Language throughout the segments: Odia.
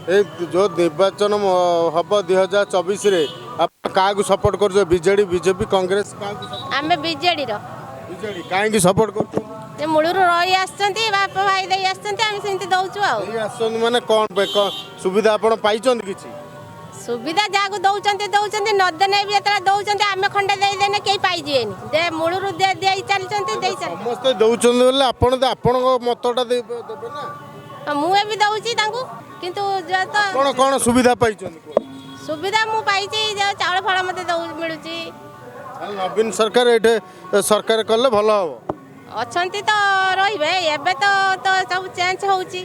ଏ ଯେଉଁ ନିର୍ବାଚନ ହବ 2024ରେ, ଆପଣ କାହାକୁ ସପୋର୍ଟ କରୁଛ? ବିଜେଡି, ବିଜେପି, କଂଗ୍ରେସ, କାହାକୁ support? ଆମେ ବିଜେଡ଼ିର। ବିଜେଡି କାହିଁକି ସପୋର୍ଟ କରୁଛନ୍ତି? ସେ ମୂଳରୁ ରହି ଆସିଛନ୍ତି, ବାପା ଭାଇ ଦେଇ ଆସିଛନ୍ତି, ଆମେ ସେମିତି ଦଉଛୁ ଆଉ। ଦେଇ ଆସୁଛନ୍ତି ମାନେ କ'ଣ ପାଇଁ? କ'ଣ ସୁବିଧା ଆପଣ ପାଇଛନ୍ତି କିଛି? ସୁବିଧା ଯାହାକୁ ଦଉଛନ୍ତି ଦଉଛନ୍ତି, ନଦେନେ ବି ଯେତେବେଳେ ଦଉଛନ୍ତି, ଆମେ ଖଣ୍ଡେ ଦେଇଦେନେ କେହି ପାଇଯିବେନି। ଦେ ମୂଳରୁ ଦେଇ ଚାଲିଛନ୍ତି, ଦେଇ ଚାଲି ସମସ୍ତେ ଦଉଛନ୍ତି ବୋଲେ ଆପଣ ତ ଆପଣଙ୍କ ମତଟା ଦେବେ ନା? ମୁଁ ଏବେ ଦଉଛି ତାଙ୍କୁ, କିନ୍ତୁ ତ ଆପଣ କ'ଣ ସୁବିଧା ପାଇଛନ୍ତି କୁହନ୍ତୁ? ସୁବିଧା ମୁଁ ପାଇଛି ଯେ ଚାଉଳ ଫାଉଳ ମୋତେ ଦଉ ମିଳୁଛି। ତାହେଲେ ନବୀନ ସରକାର ଏଇଠି ସରକାର କଲେ ଭଲ ହବ? ଅଛନ୍ତି ତ ରହିବେ। ଏବେ ତ ସବୁ ଚେଞ୍ଜ ହେଉଛି,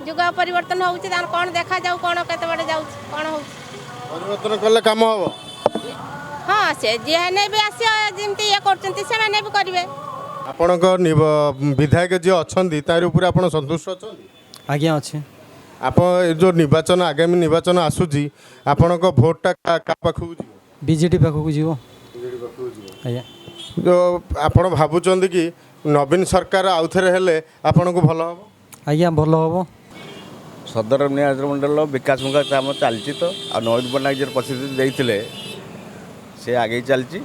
ଯୁଗ ପରିବର୍ତ୍ତନ ହେଉଛି। ତାର କ'ଣ ଦେଖାଯାଉ, କ'ଣ କେତେ ବାଟ ଯାଉଛି, କ'ଣ ହେଉଛି। ପରିବର୍ତ୍ତନ କଲେ କାମ ହବ? ହଁ, ସେ ଯିଏ ହେଲେ ବି ଆସିବ, ଯେମିତି ଇଏ କରୁଛନ୍ତି ସେମାନେ ବି କରିବେ। ଆପଣଙ୍କ ବିଧାୟକ ଯିଏ ଅଛନ୍ତି, ତାର ଉପରେ ଆପଣ ସନ୍ତୁଷ୍ଟ ଅଛନ୍ତି? ଆଜ୍ଞା, ଅଛି। ଆପଣ ଏ ଯେଉଁ ନିର୍ବାଚନ, ଆଗାମୀ ନିର୍ବାଚନ ଆସୁଛି, ଆପଣଙ୍କ ଭୋଟଟା କାହା ପାଖକୁ ଯିବ? ବିଜେଡି ପାଖକୁ ଯିବ। ବିଜେଡି ପାଖକୁ ଯିବ? ଆଜ୍ଞା। ଯେଉଁ ଆପଣ ଭାବୁଛନ୍ତି କି ନବୀନ ସରକାର ଆଉଥରେ ହେଲେ ଆପଣଙ୍କୁ ଭଲ ହେବ? ଆଜ୍ଞା, ଭଲ ହେବ। ସଦର ନିର୍ବାଚନ ମଣ୍ଡଳର ବିକାଶମୂଳକ କାମ ଚାଲିଛି ତ। ଆଉ ନବୀନ ପଟ୍ଟନାୟକ ଯେଉଁ ପ୍ରତିଶ୍ରୁତି ଦେଇଥିଲେ, ସେ ଆଗେଇ ଚାଲିଛି।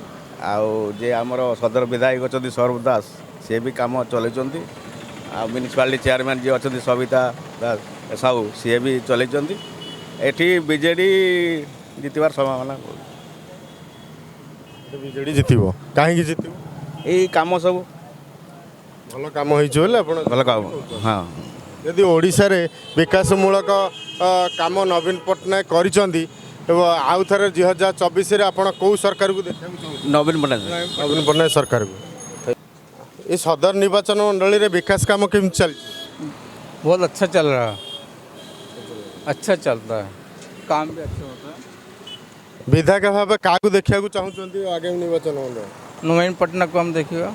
ଆଉ ଯେ ଆମର ସଦର ବିଧାୟକ ଅଛନ୍ତି ସୌରଭ ଦାସ, ସେ ବି କାମ ଚଲେଇଛନ୍ତି। ଆଉ ମ୍ୟୁନିସିପାଲିଟି ଚେୟାରମ୍ୟାନ୍ ଯିଏ ଅଛନ୍ତି ସବିତା ଦାସ ସାହୁ, ସିଏ ବି ଚଲେଇଛନ୍ତି। ଏଠି ବିଜେଡ଼ି ଜିତିବାର ସମ୍ଭାବନା। ବିଜେଡି ଜିତିବ? କାହିଁକି ଜିତିବ? ଏଇ କାମ ସବୁ। ଭଲ କାମ ହେଇଛି ବୋଲି ଆପଣ ଭଲ କାମ, ହଁ। ଯଦି ଓଡ଼ିଶାରେ ବିକାଶମୂଳକ କାମ ନବୀନ ପଟ୍ଟନାୟକ କରିଛନ୍ତି ଏବଂ ଆଉ ଥରେ 2024ରେ ଆପଣ କେଉଁ ସରକାରକୁ ଦେଖିବାକୁ ଚାହୁଁଛନ୍ତି? ନବୀନ ପଟ୍ଟନାୟକ। ନବୀନ ପଟ୍ଟନାୟକ ସରକାରକୁ। ଏ ସଦର ନିର୍ବାଚନ ମଣ୍ଡଳୀରେ ବିକାଶ କାମ କେମିତି ଚାଲିଛି? बहुत अच्छा चल रहा है, अच्छा चलता है, काम भी अच्छा होता है। ବିଧାୟକ ଭାବେ କାହାକୁ ଦେଖିବାକୁ ଚାହୁଁଛନ୍ତି ଆଗାମୀ ନିର୍ବାଚନ ମଣ୍ଡଳୀ? नवीन पटनायक को हम देखिएगा।